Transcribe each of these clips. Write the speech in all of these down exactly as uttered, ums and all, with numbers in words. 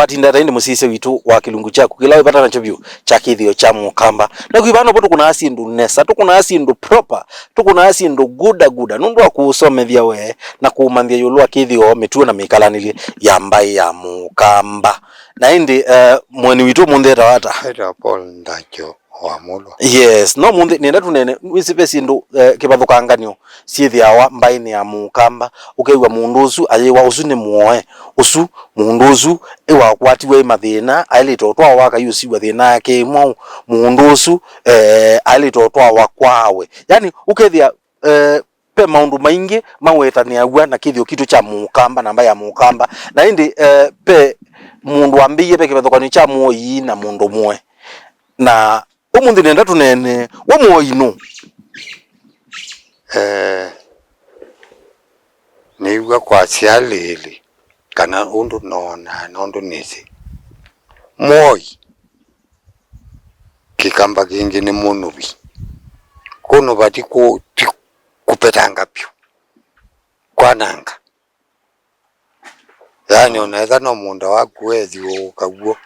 Atinda ta ĩndĩ mũsisya witũ wa kĩlungu kyaku kĩla wĩ vata nakyo vyũ kya kĩthĩo kya mũkamba. Na kwĩ vano vo tũkũnaa syĩndũ nesa, tũkũnaa syĩndũ proper, tũkũnaa syĩndũ guda guda, nũndũ wa kũũsomethya we na kũũmanthĩa ĩũlũ wa kĩthĩo, mĩtuo na mĩkalanĩlye ya mbaĩ ya mũkamba. Na ĩndĩ, eh, mũeni witũ ũmũnthĩ etawa ata? Etawa Paul Ndakyo wa Mũlwa. Yes, no mũnthĩ nĩenda tũnene, wĩsĩ ve syĩndũ, eh, kĩvathũkanganyo syĩthĩawa mbaĩnĩ ya mũkamba, ũkew'a mũndũ ũsu ayĩwa ũsu nĩ mũoe, ũsu mũndũ ũsu ĩwakwatiwe ĩ mathĩna, aĩlĩte ũtwawa akaiũsiw'a thĩna yake ĩ mwaũ, mũndũ ũsu, eh, aĩlĩte ũtwawa kwawe. Yani, ũkethĩa, eh, ve maũndũ maingĩ mawetanĩaw'a na kĩthĩo kitũ kya mũkamba na mbaĩ ya mũkamba. Na ĩndĩ, eh, ve mũndũ wambĩie, ve kĩvathũkanyo kya mũoi na mũndũ mũoe. Na ũmũnthĩ nĩenda tũneene, we mũoi nũũ? Eh, nĩw'a kwasya lĩlĩ, kana ũndũ noonaa na ũndũ nĩsĩ. Mũoi, kĩkamba kĩngĩ nĩ mũnũvi. Kũnũva ti kũ-, ti kũpetanga vyũ. Kwananga. Yaani, ona ethwa no mũũnda waku we athiũũka w'o.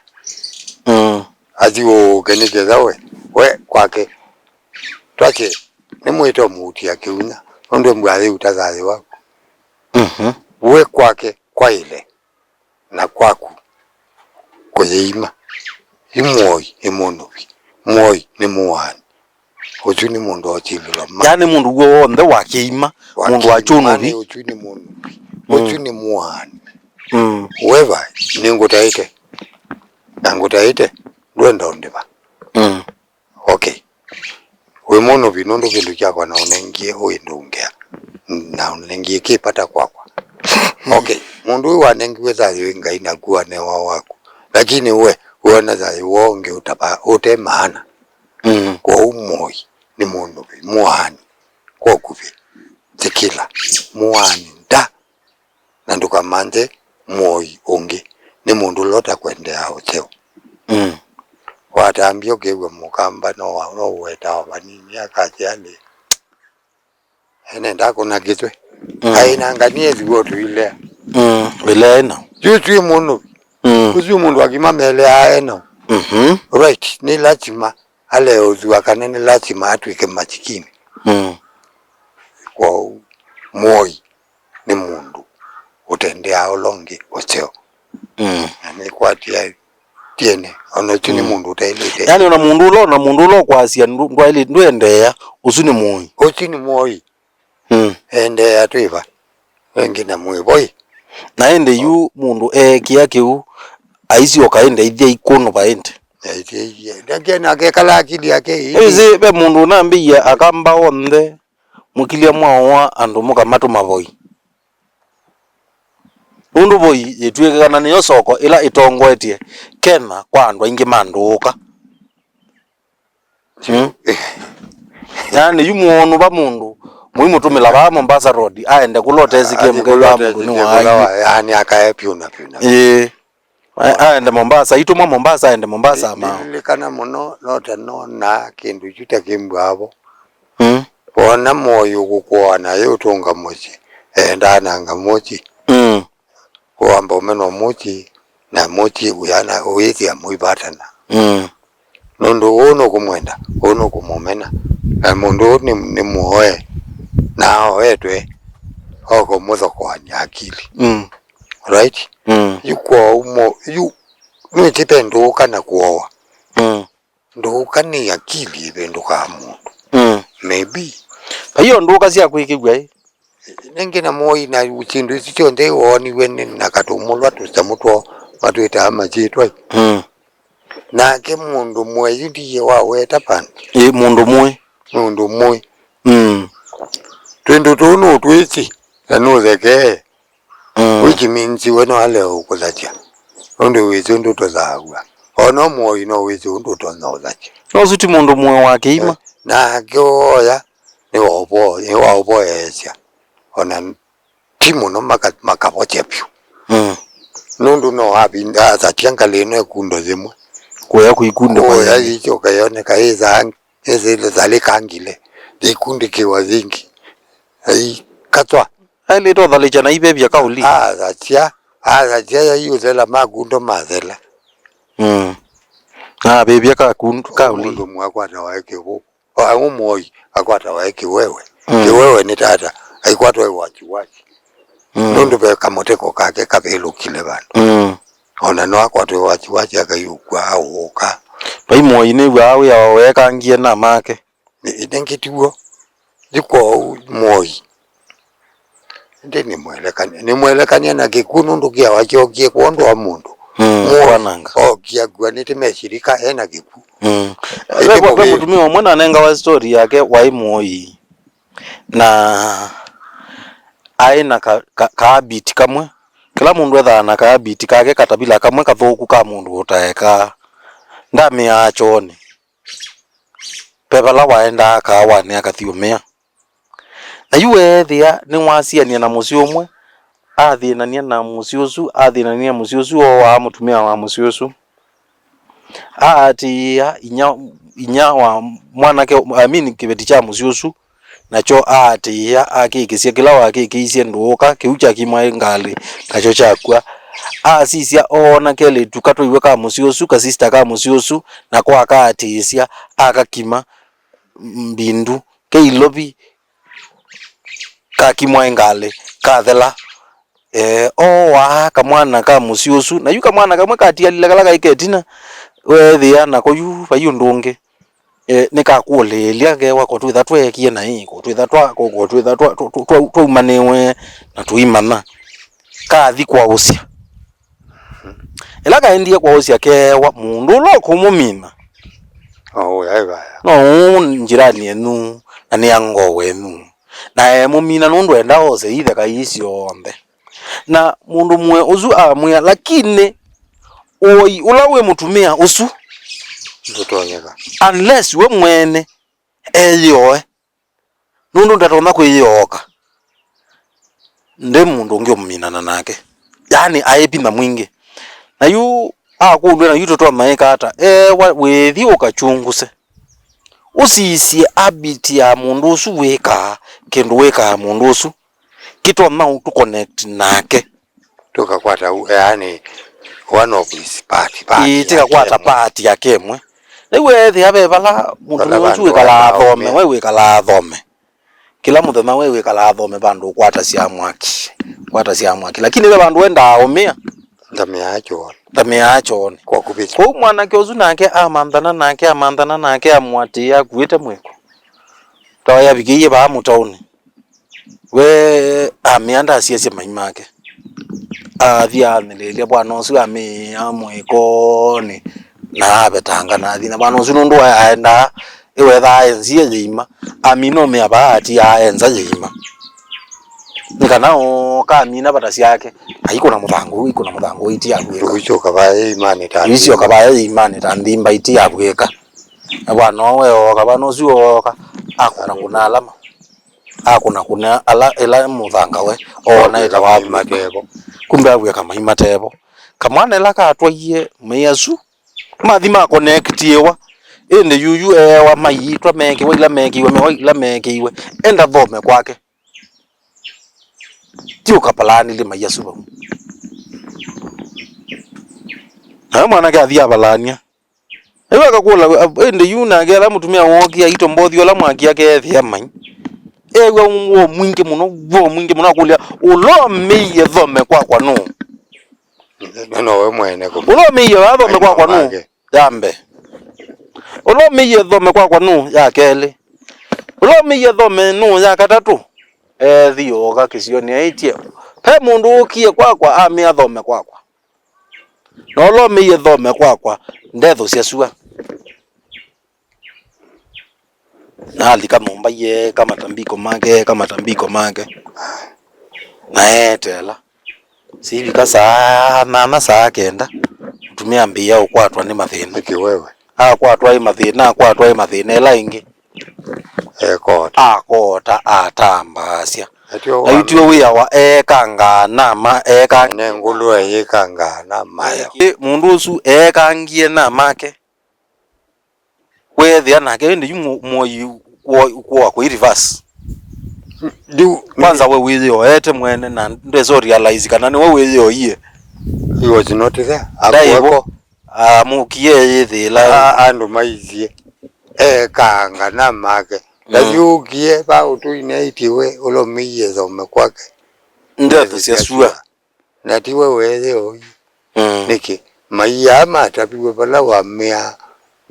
Mm. Athiũũke nĩ ketha we, we kwake. Twasye, nĩ mwĩto mũutia kĩunya, nũndũ mbua yĩuta thayũ waku. Mhm. We kwake kwaĩle, na kwaku kũyĩima. Yu mũoi nĩ mũnũvi, mũoi nĩ mũaani. Ũsu nĩ mũndũ wa ũsilĩlo ma. Yaani mũndũ w'o w'onthe wa kĩima, wa mũndũ wa kĩima kyũnũvi. Nĩ ũsu nĩ mũnũvi. Mm. Ũsu nĩ mũaani. Mm. Weva, nĩngũtaĩte. Na ngũtaĩte, ndwenda ũndĩva. Mm. Okay. Wĩ mũnũvi nũndũ kĩndũ kyakwa na ũnengie ũindũngĩa. Na ũnengie kĩ vata kwakwa. Okay. Mũndũ ũyũ wanengiwe thayũ ĩ Ngai naku wanewa waku. Lakini we, wĩona thayũ woo ũngĩ ũtava-, ũte maana. Mm. Kwoou mũoi nĩ mũnũvi, mũaani, kwa ũkuvĩ, tikila, mũaani nda, na ndũkamanthe mũoi ũngĩ, nĩ mũndũ ũla ũtakwendeaa ũseo. Mm. Watambya ũkew'a mũkamba no wa-, no ũwetaa o vanini akasya nĩ, ene ndakũna kĩtwe. Mm. Aĩnanganie thiwa ũtũilea. Mm. Ĩla ĩno. Yu twĩ mũnũvi. Mm. Ũsu mũndũ akima meleaa eno. Mhm. Right, nĩ lazima aleũthw'a kana nĩ lazima atw'ĩke masikini. Mm. Kwoou, mũoi nĩ mũndũ ũtendeaa ũla ũngĩ ũseo. Mm. Na nĩkwatia tiene, ona ũsu nĩ, mm, mũndũ ũtaĩlĩte. Yaani ona mũndũ ũla, ona mũndũ ũla ũkwasya ndũ-, ndwaĩlĩ-, ndwendeea, ũsu nĩ mũoi. Ũsu nĩ mũoi. Mm. Endeea twĩva? Ĩngĩ na mwĩvoi. Na ĩndĩ yu mũndũ eekĩa kĩu, aisyoka ĩndĩ aithya ikũnũva ĩndĩ. Aithya, nake, nake kala akili yake ĩndĩ. Ĩsĩ, ve mũndũ ũnambĩie akamba onthe, mũkilya mwaoa andũ mũkamatũma voi. Nũndũ voi yĩtw'ĩkana nĩyo soko ĩla ĩtongoetye Kenya kwa andũ aingĩ ma ndũũka. Mm. Yaani, yu mũonũva mũndũ, mũimũtũmĩla vaa Mombasa Road, aende kũla ũtesikie mũkethwa mũndũ nĩ wa aivi. Yaani, akae pyũ na pyũ na pyũ. Ĩĩ. A-, aende Mombasa, itũmwa Mombasa, aende Mombasa amao. Nililikana mũno, note nona kĩndũ kyu ta kĩmbwavo. Mm. Wona mũoi ũkũkũa na yĩ ũtũnga mũsyĩ, endaa nanga mũsyĩ. Mm. Wamba ũmenwa mũsyĩ, na mũsyĩ ũyana ũyĩthĩa mũivatana. Mm. Nũndũ ũũ nũkũmwenda, ũũ nũkũmũmena. Na mũndũ ũũ nĩ, nĩ mũoe, na aoetwe, oka ũmũthokoany'a akili. Mm. Right? Mm. Yu kwoou mo-, yu nũtĩpe ndũũka na kũoa. Mm. Ndũũka nĩ akili ĩvĩndũkaa mũndũ. Mm. Maybe. Vaiyo ndũũka sya kwĩkĩw'a ĩ. Nĩngĩ na mũoi na syĩndũ isu syonthe wooniw'e nĩ na katũmũlwa tũsamũ twoo matwĩtaa masyĩtwa ĩ. Mm. Nake mũndũ mũeyu ndiye waweta vandũ. Ĩ, mũndũ mũĩ. Mũndũ mũĩ. Mm. Twĩndũ tũũ nũtwĩsĩ na nũthekee. Mm. Which means we no ale ũkũthasya. Ũndũ wĩsĩ ũndũ tũthaaw'a. Ona mũoi no wĩsĩ ũndũ ũtonya ũthasya. No ũsu ti mũndũ mũĩ wa kĩima. Eh, nake woya nĩ wa ũvo-, nĩ wa ũvoyeesya. Ona ti mũno maka-, makavokya vyũ. Mm. Nũndũ no avinda athasya ngalĩ ĩno ĩkundo yĩmwe. Kũya kwĩ ikundo kwa yĩngĩ. Kũya yĩsyoka yoneka ĩthaa, ĩthaa ĩthalĩkangile. Yĩkundĩkĩwa yĩngĩ. Ai, katwa. Aĩlĩte ũthalĩkya na ivevya kaũli. Athasya, Asya yaiũthela makundo mathela. Mm. Na avĩvya kakundo kaũli. Mũndũ mwakwatawa e kĩw'ũ. Aũ Moi akwatawa e kĩwewe. Mm. Kĩwewe nĩ tata. Aikwatwa e wachiwachi. Mm. Nũndũ ve kamũteko kake kavĩlũkile vandũ. Mm. Ona no akwatwe wachiwachi akaiũkwa aũka. Vai Moi nĩw'aa wĩa weekangie na make. Ĩndĩ ngĩtiw'o. Ti kwoou Moi. Ĩndĩ nĩmwelekany'a, nĩmwelekany'a na kĩkw'ũ nũndũ kĩawa kyokie kwondũ wa mũndũ. Mm, Moi kwananga. Okie akuanĩte meshirika ena kĩkw'ũ. Mm. Ĩndĩ ve, ve mũvĩu. Mũtumĩa ũmwe nanengawa story yake waĩ Moi. Na aĩ na ka, ka, ka habit kamwe. Kĩla mũndũ ethaa na ka habit kake, katavila kamwe kathũku ka mũndũ ũtaekaa. Ndamĩaa kyoonĩ. Ve vala waendaa kaawanĩ akathyũmĩa. Na yu weethĩa nĩwasianie na mũsyĩ ũmwe, athĩnany'a na mũsyĩ ũsu, athĩnany'a na mũsyĩ ũsu, ooaa mũtumĩa wa mũsyĩ ũsu. Aatĩĩa inya, inya wa mwanake, I mean, kĩveti kya mũsyĩ ũsu, nakyo aatĩĩa, akĩkĩsya kĩla wakĩkĩisye ndũũka, kĩu kyakimwa ĩ ngalĩ, nakyo kyakw'a. Asisya, oona kelĩtu katwaiwe ka mũsyĩ ũsu, ka sister ka mũsyĩ ũsu, nako akaatĩĩsya, akakima mbindu, ke ilovi, kakimwa ĩ ngalĩ, kathela. Eh, ooaa kamwana ka mũsyĩ ũsu, na yu kamwana kamwe katialile kala kaĩ ketina, weethĩa nako yu vai ũndũ ũngĩ. Eh, nĩkakũlĩĩlya kewa, ko twĩtha tweekie naĩ, ko twĩtha twa, ko, ko twĩtha twa, twa, twa, twa, twaumanĩwe na tũimanya. Kathi kwaũsya. Ĩla kaendie kwaũsya keewa mũndũ ũla ũkũmũmina. Oh, yaĩ vaya. No ũ njirani enyu, na nĩ ango wenyu. Na emũmina nũndũ enda ose itheka ii syonthe. Na mũndũ mũe ũsu amwĩa, lakini ũoi ũla wĩ mũtumĩa ũsu, ndũtonyeka, unless we mwene eyĩoe, nũndũ ndatonya kwĩyĩooka. Nde mũndũ ũngĩ ũminana nake. Yaani, aĩ vinya mwingĩ. Na yu akũlw'a, na yu tũtonya ĩka ata? Ewa, wĩthi ũkachunguse. Ũsisye habit ya mũndũ ũsu wĩkaa, kĩndũ wĩkaa mũndũ ũsu. Kĩtonya ũtũ connect nake. Tũkakwata u-, yaani, one of his part, part. Ĩĩ, tĩkakwata part yake ĩmwe. Nĩw'o ethĩa ve vala mũtumĩa ũsu wĩkalaa athome, we wĩkalaa athome. Kĩla mũthenya we wĩkalaa athome vandũ ũkwatasya mwaki, ũkwatasya mwaki. Lakini ve vandũ wendaa ũmĩa, ndamĩaa kyoonĩ. Ndamĩaa kyoonĩ. Kwa kũvĩsya. Kwoou mwanake ũsu nake amanthana nake, amanthana nake, amũatĩĩa akuĩte mwĩko. Tawa yavikĩie vaa mũtaũnĩ. We amĩa ndasiasya mai make. Athi anĩlĩĩlya vwana ũsu amĩĩa mwĩkonĩ na avetanga na athi na vwana ũsu nũndũ aendaa ĩwethaa enzie yĩima. Amina ũmĩa vaa atiaa enza yĩima. Nĩ kana ooka amina vata syake aikũna mũthangũ, aikũna mũthangũ iti avwĩka. Ũisyoka vaya yĩimanĩ ta nthimba. Ũisyoka vaya yĩimanĩ ta nthimba iti avwĩka. Na vwana ũwe ooka, vwana ũsu ooka akũna kũna alama. Akũna kũna ala, ĩla mũthanga we oona ĩtawa avw'ĩka. Matevo. Kumbe avw'ĩka mai matevo. Kamwana ĩla katwaie mai asu, mathi ma connectiwa. Ĩndĩ yuyu eewa maiitwa meekĩwa ila meekĩiwe, mewa ila meekĩiwe. Enda thome kwake. Ti ũkapalaanĩlye mai asu vau. Nawe mwanake athi apalaania. Ĩu akakũla, ĩndĩ yu nake ala mũtumĩa wookie aitombothya ũla mwaki akeethĩa mai. Ew'a woo mwingĩ mũno, woo mwingĩ mũno, akũlya, "Ũla ũmĩie thome kwakwa nũũ?" Na nowe mwene kũmanya. "Ũla ũmĩie vaa thome kwakwa nũũ?" Ya mbee. "Ũla ũmĩie thome kwakwa nũũ?" Ya kelĩ. "Ũla ũmĩie thome nũũ?" Ya katatũ. Ethi ooka kĩsionĩ aĩtye, "Ve mũndũ ũkie kwakwa amĩa thome kwakwa." Na ũla ũmĩie thome kwakwa ndethũsya sua. Na alika nyũmba, yeeka matambiko make, eeka matambiko make. Na eeteela. Syĩvika saa nana, saa kenda, mũtumĩa ambĩĩa ũkwatwa nĩ mathĩna. Nĩkĩ wewe? Akwatwa ĩ mathĩna, akwatwa ĩ mathĩna ĩla ĩngĩ. Ekoota. Akoota, atambaasya. Atyo. Na yu tiwe wĩawa eekangaa na ma, eeka- ne ngũlũe yĩkangaa na mayo. Ĩ, mũndũ ũsu eekangie na make. Weethĩa nake ĩndĩ yu mu-, mũoi kũa kwĩ reverse. Ndiu. Kwanza we wĩyĩoete mwene na ndwesa realize kana nĩwe wĩyĩoie. He was not there. Ndaĩ vo. Akuweko. Amũkie yĩthĩla. A-, andũ maisye. Ekanga na make. Mm. Ndasyũkie va ũtũinĩ aitiwe ũlomiie thome kwake. Ndeto sya sua. Na tiwe weeyĩoi. Mm. Nĩkĩ? Maia aa mataviw'e vala wamĩaa,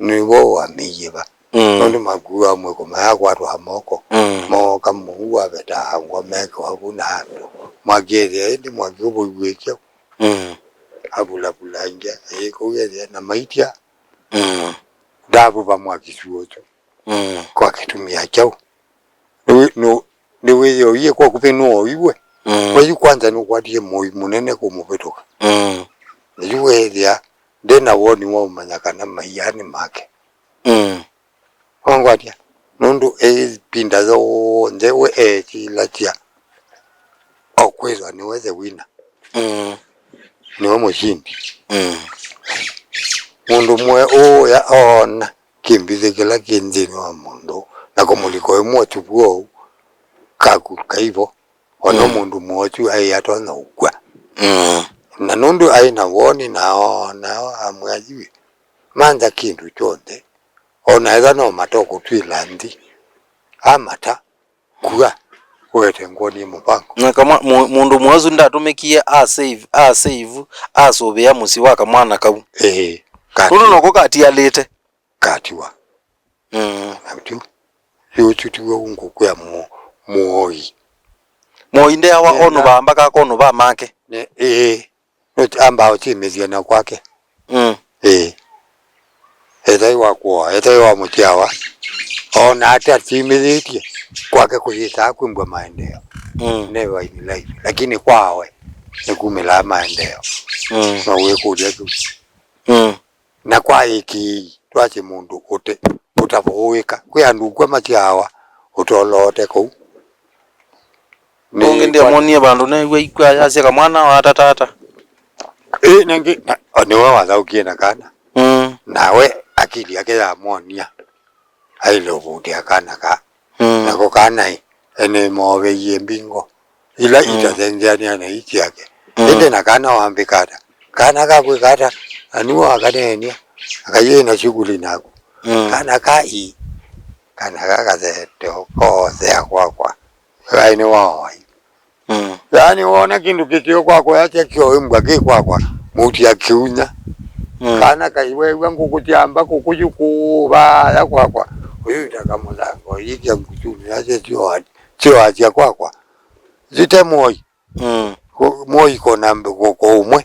nĩvo wamĩie va. Mm. Nũndũ makuaa mwĩko mayakwatwa moko. Mm. Mooka mũu wavetaangwa mekĩwa vu na andũ. Mwaki ethĩa ĩndĩ mwaki ũvũiw'ĩkya. Mm. Avulavula ingĩ, ĩĩ, kũu ethĩa na maitya. Mm. Ndavuva mwaki syũsũ. Mm. Kwa kĩtumĩa kyaũ? Nĩwĩ-, nũ-, nĩwĩyĩoie kwa kũvĩ nũoiwe. Mm. Wayu kwanza nũkwatie mũi mũnene kũmũvĩtũka. Mm. Na yu weethĩa ndena woni wa ũmanya kana maia nĩ make. Mm. Wangwatya, nũndũ ĩvinda yonthe we eetilasya o kwĩthwa nĩwe the winner. Mm. Nĩwe mũsindi. Mm. Mũndũ mwe ũũya oona kĩmbithĩ kĩla kĩ nthĩnĩ wa mũndũ, na kũmũlika ũimwe ũtuvu ũu, kaku kaivo, ona mũndũ mwotu aĩ atonya ũkw'a. Mm. Na nũndũ aĩ na woni na oona amwĩa yu, mantha kĩndũ kyonthe, ona ethwa no mata ũkũtw'ĩla nthĩ, amata, kua, ũete ngũa nĩ mũvango. Na kamwa-, mũ-, mũndũ mwosu ndatũmĩkie a save, a save, asũvĩa mũsyĩ wa kamwana kau. Ĩĩ, kati-, nũndũ noko katialĩte. Katiwa. Mm. Na tu, yu ũsu tiwe ũngũkwĩa mũ-, mũoi. Mũoi ndeawa. Nena. Onũvaa mbaka akonũvaa make. Ne, ĩĩ. Nũti-, ambaa ũtimĩthya na kwake. Mm. Ĩĩ. Etaĩ wa kũoa, etaĩ wa mũtyawa. Ona ate atimĩthĩtye, kwake kũyĩsaa kwĩmbwa maendeeo. Mm. Never in life. Lakini kwawe, nĩkumĩlaa maendeeo. Mm. No wĩkũlya kĩu. Mm. Na kwa ĩkĩĩi, twasye mũndũ ũte, ũtavũũĩka. Kwĩ andũ ũkw'a matyaawa, ũtoloote kũu. Nĩ ũngĩ kwa- ndĩamonie vandũ neew'a ikw'a yasya kamwana wa tatata. Ĩ, nangĩ, na, o nĩwe wathaũkie na kana. Mm. Nawe akili yake yamonia. Aile ũvũtĩa kana ka. Mm. Nako kana ĩ, ene mooveie mbingo ila, mm, itathengeanĩa na ii syake. Mm. Ĩndĩ na kana wambĩka ata? Kana kakwĩka ata? Na nĩwe wakaneenia, akayĩ na shughuli naku. Mm. Kana ka ii, kana ka kathete kothea kwakwa. Kaĩ nĩ waoi. Mm. Yaani, woona kĩndũ kĩkĩo kwakwa, yasya kĩoĩ mbwa kĩ kwakwa, mũti akĩunya. Mm. Kana kaiwew'a ngũkũ syamba kũkũ yu kũũ vaya kwakwa, ũyũ itaka mũthanga ũyĩkya ngutunĩ, yasya syoa-, syoasya kwakwa. Site moi. Mm. Ko-, moi kona mbe-, ko-, ko ũmwe.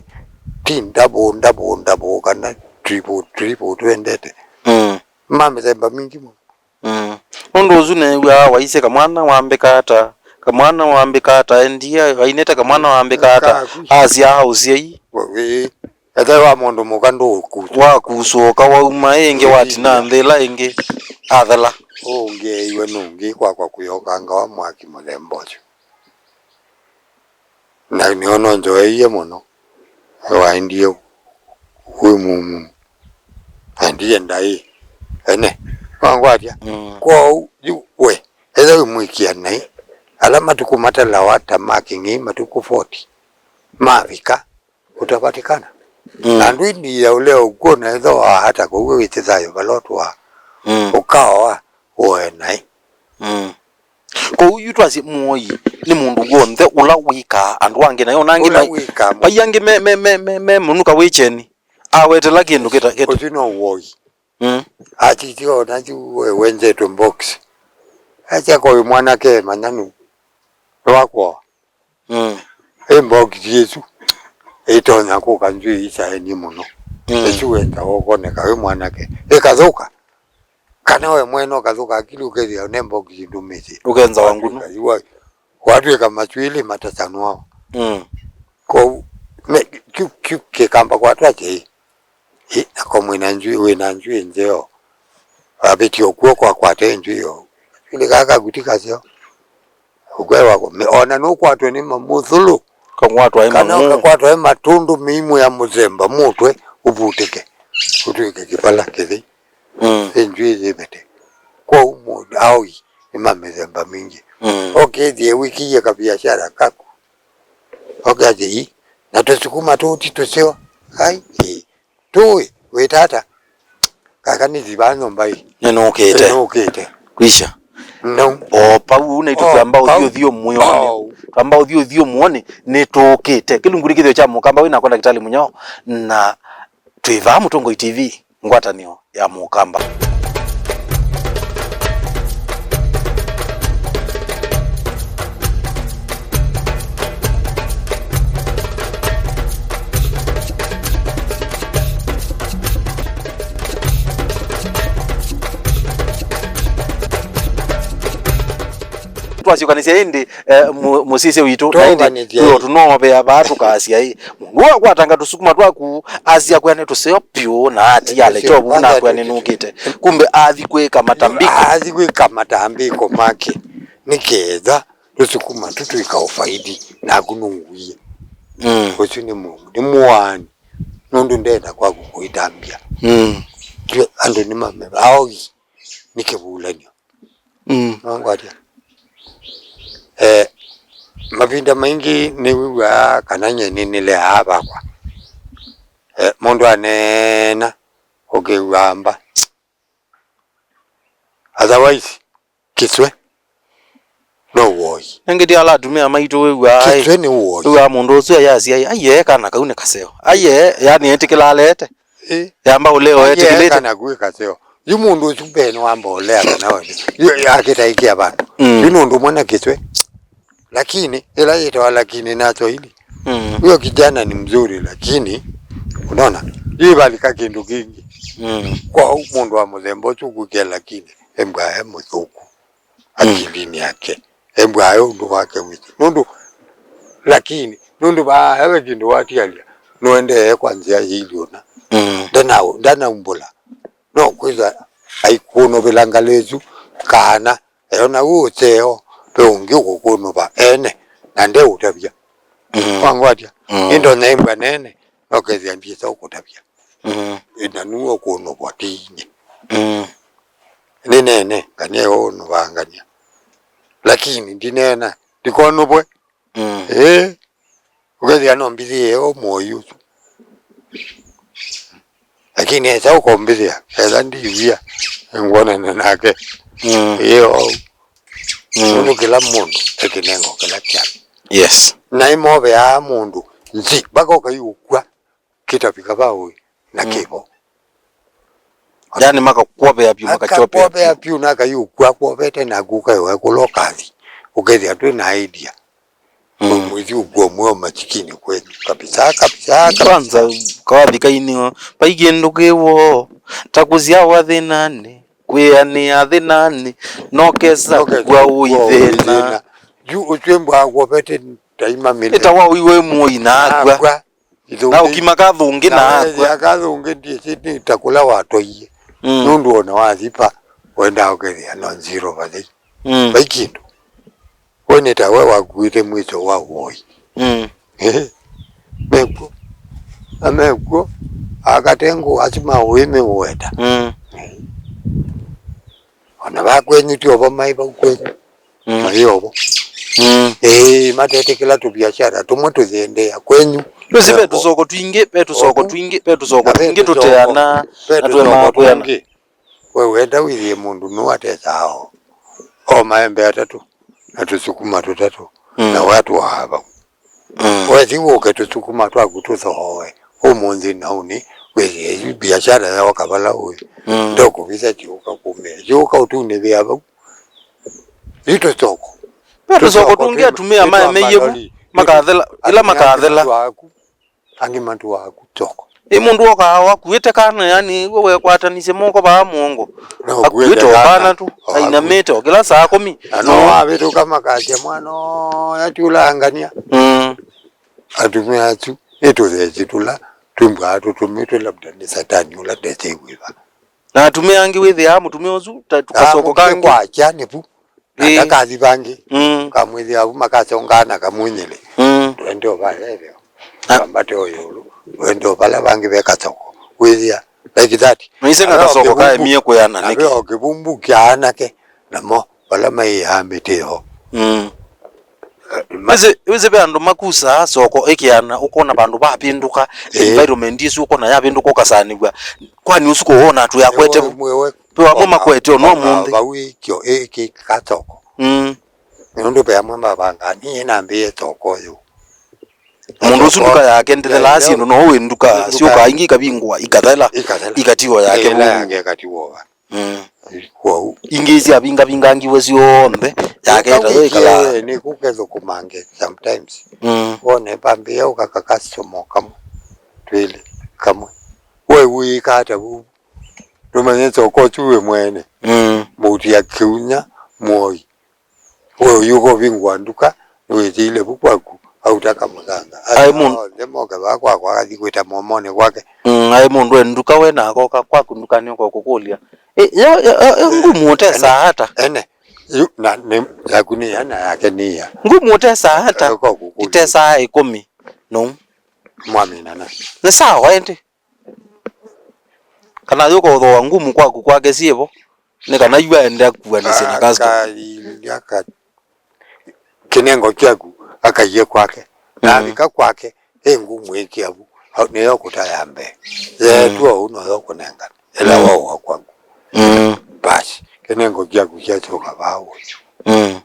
Ti ndabu, ndabu, ndabu, kana triple, triple twendete. Mm. Ma mĩthemba mingĩ mũno. Mm. Nũndũ ũsu neew'aa waisye, "Kamwana wambĩka ata? Kamwana wambĩka ata?" Endie ainĩte, "Kamwana wambĩka ata?" Kaku. Asya ũsyai. Ĩĩ. Ethĩwa mũndũ mũka ndũkusũka. Wakusũka wauma ĩngĩ, ĩĩ, watina nthĩ ĩla ĩngĩ. Athela. Ũngĩeiwe nũngĩ kwakwa kũyokanga wa mwaki mũthemba ũsu. Na nĩona nzoeie mũno. Waendie wĩ mumu. Aendie ndaĩ. Ene. Wangwatya. Mm. Kwoou, yu we, ethĩwa wĩmwĩkĩa naĩ, ala matukũ matalawa ta ma kĩng'ei matukũ forty, mavika, ũtavatikana. Mm. Na ndwĩndia ũlea ũkw'o na ethĩwa ata kũu wĩte thayũ vala ũtũaa. Mm. Ũkaoa, ũoe naĩ. Mm. Kwoou yu twasye mũoi nĩ mũndũ w'onthe ũla wĩkaa andũ angĩ, na ona angĩ ũla mai-, wĩkaa mũndũ. Vai angĩ me, me, me, me, me mũnuka wĩ kyeni, awetela kĩndũ kĩta, kĩta. Ũsu no woi. Mm. Atiti ona yu we wenzetwe box. Asya koĩ mwanake manyanu. Nĩwakwoa. Mm. Ĩ mbokisi ĩsu ĩtonya kũka nzw'ĩĩ isaeni mũno. Mm. Ĩsu wendaa ũkoneka wĩ mwanake. Ĩkathũka. Kana we mwene ũkathũka akili ũkethĩa ne mbokisi ndũmĩsĩ. Ũkenza wa ngunu. Watwĩka, watwĩka maswĩlĩ matasanwao. Mm. Kwoou, me, kyu, kyu kĩkamba kwatwa kĩĩ. Ĩ, nako mwĩna nzw'ĩĩ, wĩna nzw'ĩĩ nzeo. Avĩtye ũkw'o kwakwate nzw'ĩĩ o. Kaswĩlĩ kaa kakuti kaseo. Ũkw'o wako, me-, ona nũkwatwe nĩ mamũthũlũ. Kakwatwa ĩ kana mang'ũ. Kakwatwa ĩ matũndũ mĩimũ ya mũthemba mũtwe ũvutĩke. Ũtw'ĩke kĩpala kĩthĩ. Mm. Ĩ nzw'ĩĩ yĩvete. Kwoou mũndũ aoi. nĩ ma mĩthemba mingĩ. Mm. Ũkĩthie wĩkĩie kaviashara kaku. Ũkĩathie ii, na tũsukuma tũu ti tũseo. Ai, ĩĩ. Tũĩ, wĩ tata. Kaka nĩthi vaa nyũmba ĩ. Nĩnũkĩte. Nĩnũkĩte. Kwisha. No. O pau, ũu naitũ twamba ũthiũthiũ mũonĩ. Twamba ũthiũthiũ mũonĩ, nĩtũkĩte. Kĩlungu nĩ kĩthĩo kya Mũkamba wĩ nakwa Ndakĩtalĩ Mũnyao, na twĩ vaa Mũtongoi T V, ngwatanĩo ya Mũkamba. Twasyokanĩsya ĩndĩ, eh, mũ-, mũsisya witũ, na ĩndĩ tũnoovea vaa tũkasya ĩ, mũndũ ũũ akwatanga tũsukuma twaku, asya kwĩa nĩ tũseo vyũ, na atiale kyovu nakwĩa nĩnũkĩte. Kumbe athi kwĩka matambiko. Athi kwĩka matambiko make, nĩ ketha tũsukuma tũtwĩka ũfaidi, naku nũngũie. Mm. Ũsu nĩ mũ-, nĩ mũaani, nũndũ ndenda kwaku kũitambya. Mm. Andũ nĩmameva aogi nĩ kĩvulanyo. Mm. Nongwatia. Eh, mavinda maingĩ nĩwĩw'aa kana nyie nĩnĩleaa vakwa. Eh, mũndũ aneena, ũkĩw'aa mba. Otherwise, kĩswe no woi. Nengĩ ti ala atumĩa maitũ wĩw'aa, ĩ. Kĩswe nĩ woi. Wĩw'aa mũndũ ũsu ayasya, "Aiee, kana kau nĩ kaseo." Aiee, yani etĩkĩla alete. Ĩ. Yamba ũleo etĩkĩlĩte. Kana kwĩ kaseo. Yu mũndũ ũsu mbee nĩwamba ũlea kana wene. Yu akĩtaĩkĩa vandũ. Mm. Yu nũndũ mwana kĩswe. Lakini, ĩla yĩtawa lakini na Swahili. Mm. Huyo kijana ni mzuri, lakini, unaona, yu ĩvalika kĩndũ kĩngĩ. Mm. Kwa mũndũ wa mũthemba ũsu kũkĩa lakini, embwa e mũthũku. Mm. Akilinĩ yake. Embwa e ũndũ wake wĩthĩ. Nũndũ, lakini, nũndũ vaa ewe kĩndũ watialya, nũendee kwa nzĩa yĩilyũna. Mm. Ndana-, ndanaumbũla. No kwĩthwa aikũnũvĩla ngalĩ ĩsu, kana eona wĩ ũseo, ve ũngĩ ũkũkũnũva ene, na ndeũtavya. Mm. Wangwatya? Mm. Ĩndo nyaimba nene, no kethĩa ndyĩsa ũkũtavya. Mm. Ĩna nuo ũkũnũvwa ti inye. Mm. Nĩ nene, ngania yo ũnũvangania. Lakini ndineena, ndikonũvwe. Mm. Ĩĩ. Ũkethĩa no mbithĩe o mũoi ũsu. Lakini esa ũkombithĩa, esa ndiwia, ngwonana nake. Mm. Ĩĩ, ou. Mm. Nũndũ kĩla mũndũ ekĩnengo kĩla kyake. Yes. Na ĩmoveaa mũndũ nzi, mpaka ũkaiũkw'a kĩtavika va ũĩ na kĩvo. Yani makakwovea vyũ, makakyopea vyũ. Akakwovea vyũ na akaiũkw'a akwovete naku ũkaĩwa kũla ũkathi. Ũkethĩa twĩ na idea. Mm. Mwĩthi ũkw'o mweo masikini kweli. Kabisa, kabisa, kabisa. Kwanza, kawathi kainĩo, vai kĩndũ kĩw'o, ta kũsyawa thĩnanĩ, kwĩanĩa thĩnanĩ, nokesa kũkw'a ũithĩna. Yu ũtwĩmbwa akwovete taima mĩle. Ĩtawa ũiwe mũi na akw'a. Akw'a. Na ũkima kathũngĩ na akw'a. Kathũngĩ ndiĩsĩ nĩ ta kũla watwaie. Mm. Nũndũ ona wathipa, wendaa ũkethĩa no nziro vathei. Mm. Vai kĩndũ. We nĩ ta we wakuĩte mwĩso wa ũoi. Mm. Mekw'o. Na mekw'o, akatengũ asu ma ũĩ meũweta. Mm. Ona va kwenyu ti ovo maĩ vau kwenyu. Mm. Maĩ ovo. Mm. Ĩĩ, matetĩkĩla tũviashara tũmwe tũthĩendeea kwenyu. Nũsĩ ve tũsoko twingĩ, ve tũsoko twingĩ, ve tũsoko twingĩ tũteana, na tũemaa kwĩana. We wenda wĩthĩe mũndũ nũũ atesaa o, o maembe atatũ na tũsukuma tũtatũ, mm, na watũaa vau. Mm. Wethi wũke tũsukuma twaku tũthooe ũmũnthĩ na ũnĩ, wĩthĩe yu biashara yaoka vala ũĩ. Mm. Ndokũvisa syũka kũmea. Syũka ũtunĩvĩa vau. Yu tũsoko. Ve tũsoko tũngĩ atumĩa maemeiwe vu, makathela, ĩla makathela. Angĩ matũaa ku toko. Ĩ mũndũ okaa o akuĩte kana, yani, we wekwatanisye moko vaa mũongo. Akuĩte o kana tu, o ainamĩte o kĩla saa kũmi. Na no wavĩtũka makasya, "Mwana oya ti ũla angania." Mm. Atumĩa asu nĩ tũthesi tũla twĩmbwaa tũtũmĩtwe, labda nĩ Satani ũla ndesĩ wĩva. Na atumĩa angĩ wĩthĩaa mũtumĩa ũsu ta tũkasoko kangĩ. Kwakya nĩ vu. Na ĩĩ, ndakathi vangĩ. Mm. Kamwĩthĩa vu makasongaa na kamwĩnyele. Mm. Twende o vala ĩveo. Ah. Twambate o ĩũlũ. Twende o vala vangĩ ve kasoko. Wĩthĩa. Like that. Naise na kasoko kaemie kwĩana nĩkĩ? Na ve o kĩvumbu kya anake. Namo vala maiaa mĩtĩ yoo. Mm. Wĩsĩ, wĩsĩ ve andũ makusaa soko ĩkĩana, ũkona vandũ vavĩndũka, ĩĩ, environment ĩsu ũkona yavĩndũka, ũkasanĩw'a. Kwani ũsu kũwona tũyakwete? Mwewe, mwewe. Ve amwe makwete ona ũmũnthĩ. Vau ĩkyo ĩkĩka soko. Mm. Nũndũ ve amwe mavangaa, niĩ nambĩĩe soko ũyũ. Mũndũ ũsu nduka yake ndĩthelaa syĩndũ, no wĩ nduka syũkaa ingĩ ikavingwa, ikathela, ikathela, ikatiwa yake. Ĩla vau yake ĩkatiwa va. Mm. Kwoou ingĩ syavingavingangiwe syonthe, yake ĩtayo ĩkalaa. Nĩkũkethũkũmange sometimes. Mm. Wone vambĩĩa ũkaka customer kamwe, twĩlĩ, kamwe. We wĩĩka ata vu? Ndũmanyĩte ũkotu wĩ mwene. Mm. Mũutia kĩunya, mwoi. We ũyũka ũvingũa nduka, nĩwĩtĩile vu kwaku, auta kamũthanga. Aĩ mũndũ onthe moke vaa kwakwa, akathi kwĩta mũomonĩ kwake. Mm, aĩ mũndũ e nduka we na akoka kwaku ndukanĩ ũka kũkũlya. Ĩ, yo, yo, yo, yo ngumu ũtesaa ata? Ene. Yu, na, nĩ, yaku nĩ ya, na yake nĩ ya. Ngumu ũtesaa ata? Ũka kũkũlya. Itesaa ĩkũmi. No. Mwamina na. Nĩ sawa ĩndĩ. Kana yũka ũthooa ngumu kwaku kwake syĩvo, nĩ kana yu aendea kuanĩsya na customer. Akailyaka kĩnengo kyaku, akaiye kwake. Na, mm, avika kwake, ĩ ngumu ĩkĩavu, au nĩyo kũta ya mbee. Yeetwa, mm, ũu noyo kũnengana. Ĩla, mm, waũa kwaku. Mm. Basi, kĩnengo kyaku kyasyoka vaa ũyu. Mm.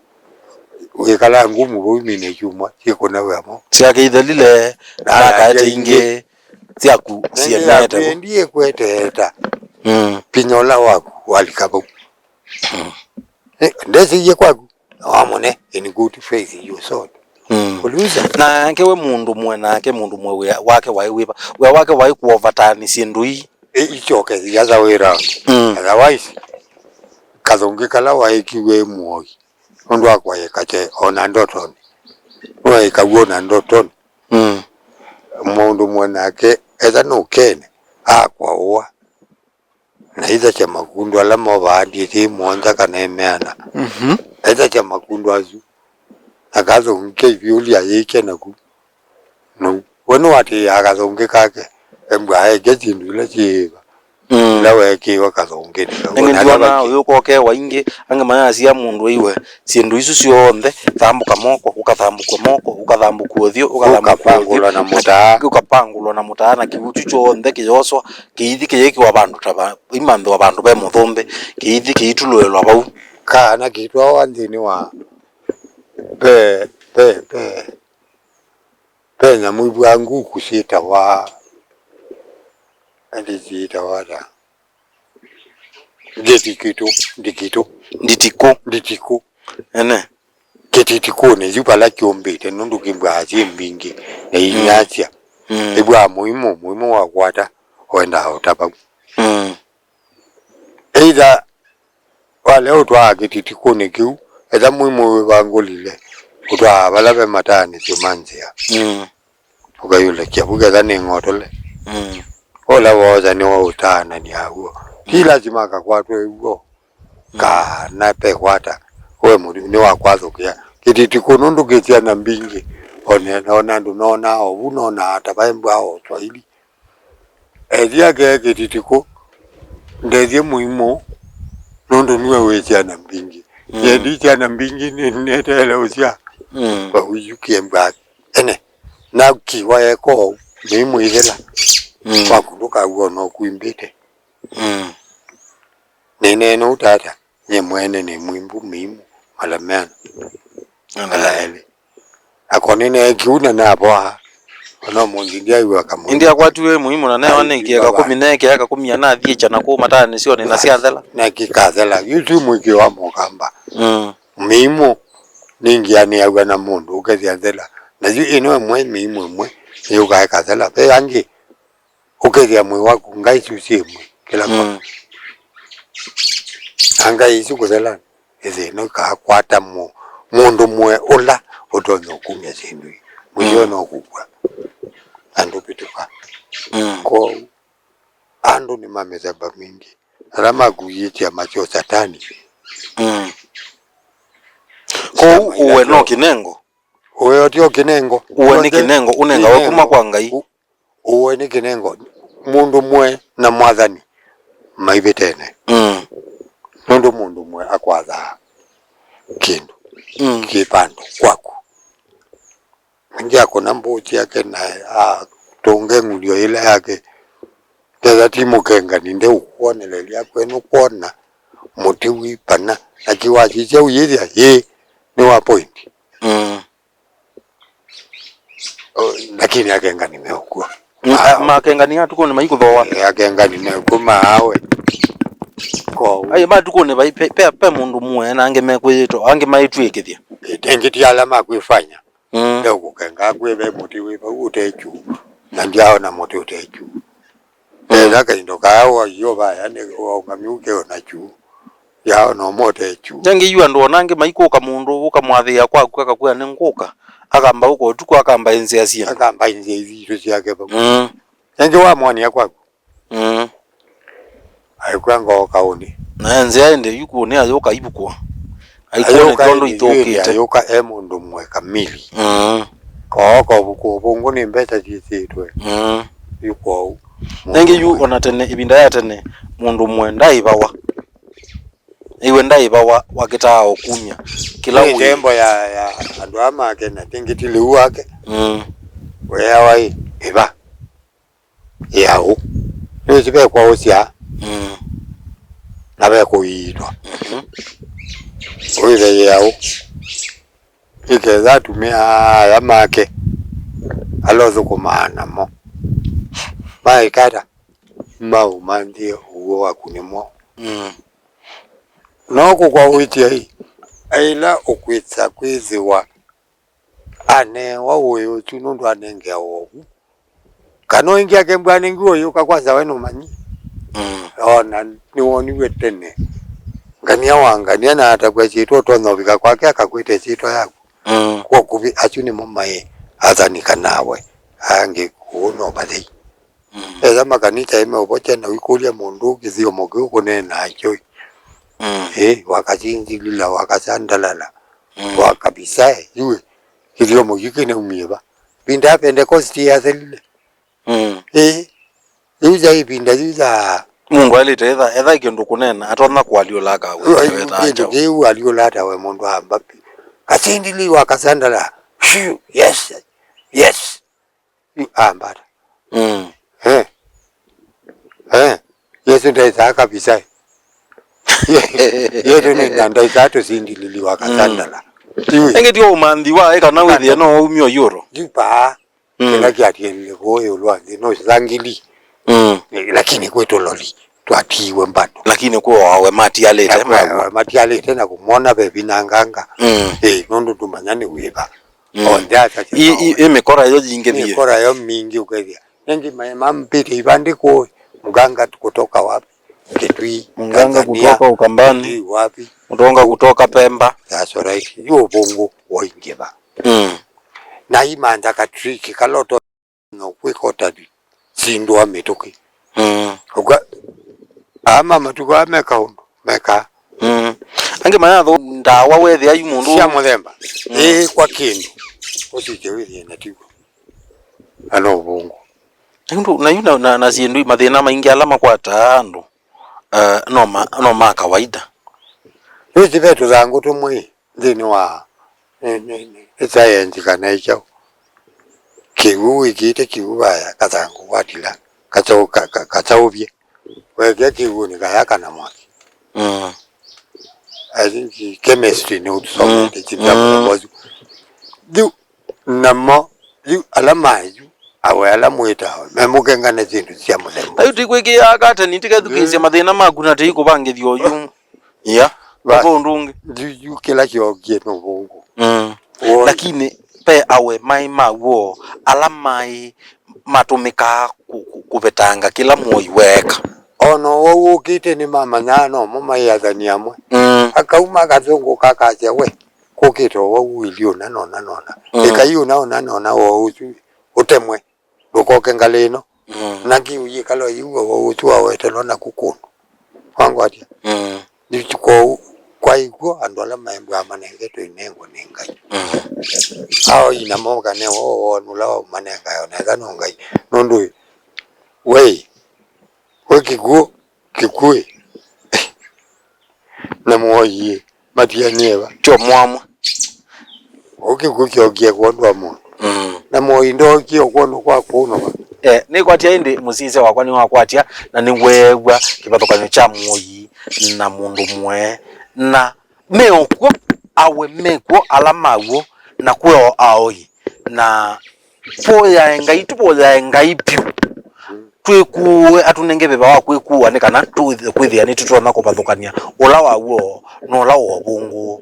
Wĩkalaa ngumu vau imine kyumwa, syĩkũna wĩamo. Syake ithelile, na nakaete ingĩ. Syaku sienete vo. Ndiye kweteta. Mm. Pinya ũla waku walika vau. Mm. Eh, ndesiie kwaku, na wamone in good faith you sold. Mm. Uliuza. Nake we mũndũ mwe, nake mũndũ mwe wĩa wake waĩ wĩva? Wĩa wake waĩ kũovatani syĩndũ ii. I-, ichoke the other way round. Mm. Otherwise, kathũngĩ kala waĩkiwe mwoi. Nũndũ wa kwaĩka kyaĩ o na ndotonĩ. Nĩwaĩkaw'a o na ndotonĩ. Mm. Mũndũ mwe nake, etha nũkene, akwaũa. Na ithakya makundu ala movaa ndiĩthĩ mũonza kana ĩmeana. Mhm. Ethakya makundu asu. Na kathũngĩ kya ivyũli ayĩkya naku. Na we nĩwatĩĩaa kathũngĩ kake, embwa aeke syĩndũ ila syĩĩva. Mm. Ila weekĩiwe kathũngĩnĩ kau. Nĩngĩ ndiona ũyũka ũkewa ingĩ, angĩ mayasya mũndũ aiwe syĩndũ isu syonthe, thambũka moko, ũkathambũkwa moko, ũkathambũkwa ũthyũ, ũkathambũkwa ũthyũ, ũkapangũlwa na mũtaa. Ũkapangũlwa na mũtaa, na kĩw'ũ kyu kyonthe kĩyoswa, kĩithi kĩyĩkĩwa vandũ ta va-, imanthĩwa vandũ ve mũthũmbĩ, kĩithi kĩitulũĩlwa vau. Kana kĩitwawa nthĩnĩ wa, ve, ve, ve, Ve nyamũ ivwaa nguku syĩtawa, ĩndĩ syĩtawa ata? Nditikitũ, ndikitũ. Nditikũ. Nditikũ. Ene. Kĩtitikũnĩ yu vala kyũmbĩte, nũndũ kĩmbwaa syĩ mbingĩ, na, mm, inyasya. Mm. Ivwaa mũimũ, mũimũ wakwata, wendaa ũta vau. Mm. Either walea ũtwaa kĩtitikũnĩ kĩu, etha mũimũ wĩvangũlile, ũtwaa vala ve mataanĩsyo ma nzĩa. Mm. Ũkaiũlekya vu ketha nĩ ng'otole. Mm. Ũla woosa nĩwe ũtaanany'a w'o. Ti, mm, lasima akakwatwe w'o. Mm. Kana pekwata. We mũliu nĩwakwathũkĩa. Kĩtitikũ nũndũ kĩ syana mbingĩ. One, ona andũ nonaa ovu, nonaa ta vaembwa o Swahili. Ethĩa ke kĩtitikũ, ndethye mũimũ, nũndũ nue wĩ syana mbingĩ. Mm. Yendi syana mbingĩ nĩ, nĩteele ũsya. Mm. Vau yu kĩembwa ene. Na kiwa eko, mĩimũ ĩthela. Mm. Waku ndũkaw'ona ũkwimbĩte. Mm. Nĩneena ũu tata. Nyie mwene nĩ mwimbu mĩimũ mala meana. Ala elĩ. Ako nĩneekiu na navoa. Ona ũmũnthĩ ndyaĩw'a kamũimũ. Ĩndĩ akwatiwe mũimũ na newa nĩkie kakũmi, neekĩa kakũmi anathiĩkya na kũu mataanĩsyonĩ na syathela. Nekĩkathela. Yu ti mwĩkĩo wa mũkamba. Mm. Mĩimũ nĩngĩanĩaw'a na mũndũ ũkethĩa nthela. Na yu ĩno ĩmwe mĩimũ ĩmwe nĩyũkaa ĩkathela. Ve angĩ ũkethĩa mwĩĩ waku, ngai isu syĩ ĩmwe kĩla, mm, kwa. Na ngai isu kũthela nĩ thĩna ũkakwata mũ-, mũndũ mwe ũla ũtonya ũkumya syĩndũ ii. Mũseo, mm, no kũkw'a. Andũ vĩtũka. Mm. Kwoou, andũ nĩ ma mĩthemba mingĩ. Ala makuie syama sya ũsatani. Mm. Kwoou syama ila ũwe no syo kĩnengo? Ũwe ũtio kĩnengo. Ũwe nĩ kĩnengo, ũnengawe kuma kwa Ngai. Ũwe nĩ kĩnengo. Mũndũ mwe na mwathani maivĩtene. Mm. Nũndũ mũndũ mwe akwathaa. kĩndũ Mm. kĩ vandũ kwaku. Angĩ akũna mbũũ syake na atũnge ng'ulyo ĩla yake, ketha ti mũkengani ndeũkwonelelya kwenu kwona mũtĩ wĩ pana, na kĩwasisya ũyĩthĩa ĩĩ nĩ wa point. Mm. O, lakini akengani meũkw'a. Mm, a, makengani atukũnĩ maikũthooa. Eh, akengani meũkw'a maawe. Kwoou. Ai, matukũnĩ vai, pe, pe, pe mũndũ mũe na angĩ mekwĩyĩtwa, angĩ maitw'ĩkĩthya. Ĩngĩ ti ala makwĩfanya. Mm. Ndeũkũkenga kwĩ ve mũtĩ wĩ vau ũte kyuu, na ndyaona mũtĩ ũte kyuu. Mm. Ethwa kaindo kaa wa Yeova aya nĩ waũngami ũke o na kyuu, yaona ũmwe ũte kyuu. Nengĩ yu andũ ona angĩ maikũka mũndũ ũkamwathĩĩa kwaku akakwĩa nĩ ngũka, akamba ũka ũtukũ akamba ĩnzĩa syĩna. Akamba ĩnzĩa itũ syake vau. Mm. Nengĩ wamwonĩa kwaku. Mm. Aikw'a ngoo kaũnĩ. Na nzĩa ĩndĩ yu kũnĩ ayũka ivukwa. Aikwone Ayũka tondũ ĩndĩ yu ĩndĩ ithũkĩte. Ayũka e mũndũ mwe kamili. Mm. Koo kũvukũ ũvũngũ nĩ mbesa syĩsĩtwe. Mm. Yu kwoou. Nengĩ yu Mũndũ mwe. Ona tene, ĩvinda ya tene, mũndũ mwe ndaĩvawa. Iwe ndaĩvawa wakĩtaa o kumya. Kĩla Nĩ wĩ nthembo ya, ya andũ aa make na tingĩ ti lĩu wake. Mm. Weawa ĩ, ĩva. Ĩaũ. Nĩwĩsĩ ve kwaũsya Mm. na ve kũiitwa. Mhm. Ũĩve ĩaũ. Nĩketha atumĩa aya make ala ũthũkũmaa namo maĩka ata maũmanthĩe ũw'o waku nĩmo. Mm. No kũkwaũĩtye ĩ, ĩla ũkwĩsa kwĩthĩwa aneewa ũĩ ũsu nũndũ anengeawa ũvu. Kana o ĩngĩ akembwa anengiwe ũyũka kwanza we nũmanyi. Mm. Ona nĩwoniw'e tene. Ngania wa ngania na atakw'a syĩtwa ũtonya ũvika kwake akakwĩte syĩtwa yaku. Mm. Kwa ũkuvĩ asu nĩmo maĩ athani kanawe. Angĩ kũũ no vathei. Mm. Ethwa makanisa ĩmeũvokya na ũikũlya mũndũ kĩthyomo kĩu kũneenaa kyo. Mm. Ĩ, wakasinzilila, wakasandalala, Mm. wakavisae, yu kĩthyomo kĩu kĩnaumie va? Vinda ya Pentecost yathelile. Mm. Ĩ, yu ya ĩvinda yu ya Mũndũ ailĩte etha, etha kĩndũ kũneena, atonya kũalyũla aka we, yu wetaa kĩndũ kyaũ. Kĩu alyũla ata we mũndũ amba pi. Kasindili wakasandala. Phew, yes, yes. Yu ambata. Mm. Eh. Eh. Yesu ndaithaa kabisa. Yesu nĩ na ndaithaa tũsindilili wa kasandala. Mm. Yu. Ĩngĩ ti ũmanthi wa ĩ kana wĩthĩe no waumio yũro. Yu paa. Mm. Kĩla kĩatielile kũũ ĩũlũ wa nthĩ no sangili. Mm. Eh, lakini kwĩ tũloli twatiiwe mbandũ. Lakini kwĩ o awe matialĩte. Na kwĩ awe matialĩte na kũmwona vevinanganga. Mm. Eh, nũndũ ndũmanya nĩ wĩva. Mm. Onthe atatya I, i, maũndũ. I mĩkora yo yingĩ biũ. Mĩkora yo mingĩ ũkethĩa. Nengĩ maĩ mampĩte ivandĩko, mganga kutoka wapi? Kitui, mganga Tanzania, kutoka Ukambani. Kitui wapi? Mganga kutoka Pemba. That's right. Yu ũvũngũ waingĩva. Mm. Na imantha ka trick kaloto no kwĩka ũtali. Sindwa mĩtũkĩ. Mm. Ũka, ama matukũ aa meka ũndũ, meka. Mm. Angĩ mayathũ ndawa wethĩa yu mũndũ. Sya mũthemba. Mm. Ĩĩ kwa kĩndũ. Ũsike wĩthĩe na tiw'o. Ana ũvũngũ. Na yu, na yu na, na, na syĩndũ, mathĩna maingĩ ala makwataa andũ, eh, no ma, no ma kawaida. Wĩsĩ ve tũthangũ tũmwe nthĩnĩ wa, nĩ, nĩ, nĩ, nĩ sayenzi kana ĩ kyaũ. Kĩw'ũ wĩkĩĩte kĩw'ũ vaya, kathangũ watila, kasaũ-, ka, ka, kasaũvye. Wekĩa kĩw'ũnĩ kaya kana mwaki. Mm. I think chemistry nĩ ũtũsomete. Mm. Chipya mũthemba ũsu. Yu namo, yu ala mayu, awe ala mwĩtawa, memũkengane syĩndũ sya mũthemba. Ayu tikwĩkĩaa kateni, tikethukĩĩsya mathĩna maku na tĩikũvangĩthya oyu. Yeah. Bas. Ũndũ ũngĩ. Yu, yu kĩla kyokie nĩ ũvũngũ. Mm. Woi. Lakini ve awe maĩ ma w'o ala maĩ matũmĩkaa kũ-, kũ-, kũvetanga kĩla mũoi weeka. O na ũwau ũkĩte nĩmamanyaa nomo maĩ athani amwe. Mm. Akauma akazũngũka akasya, "We, kũkĩte ũwau ũilyĩ ũna nona nona. Mm. Ĩkai ũna ũna nona woo ũsu ũtemwe, ndũkoke ngalĩ ĩno." Mm. Na kĩu yĩkalo yĩu ũwau ũsu wawetelwa naku kũndũ. Wangwatya? Mm. Nĩ kwoou, kwaĩ kw'o andũ ala maembwaa manengetwe inengo nĩ Ngai. Mm. Ao ina moka ne woo woo nũla waũmanengae, o na ethwa no Ngai. Nũndũ we, we kĩkw'ũ, kĩkw'ũ ĩ, na mũoiĩ, Matianie va. Tyo mwamwa. Ũkĩkũ kyokie kwondũ wa mũndũ. Mm. Na moi ndookie kwondũ kwa kũũnũka. Eh, nĩkwatya ĩndĩ mũsisya wakwa nĩwakwatya na nĩweew'a kĩvathũkany'o kya mũoi na mũndũ mũe. Na me o kw'o, awe me kw'o ala ma w'o, na kwĩ o aoi. Na tũvoyae Ngai, tũvoyae Ngai vyũ. Twĩkũũe, atũnenge veva wa kwĩkũũa nĩ kana tũthi-, kwĩthĩa nĩtũtonya kũvathũkany'a ũla wa w'o na ũla wa ũvũngũ.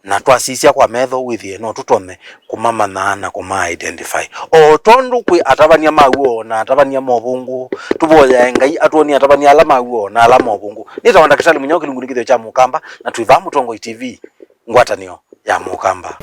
Na twasisya kwa metho, wĩthĩe no tũtonye kũmamanya na kũma identify. O tondũ kwĩ atavany'a ma w'o na atavany'a ma ũvũngũ, tũvoyae Ngai atwonye atavany'a ala ma w'o na ala ma ũvũngũ. Nĩtawa Ndakĩtalĩ Mũnyao kĩlungu nĩ kĩthĩo kya Mũkamba, na twĩ vaa Mũtongoi T V, ngwatanĩo ya Mũkamba.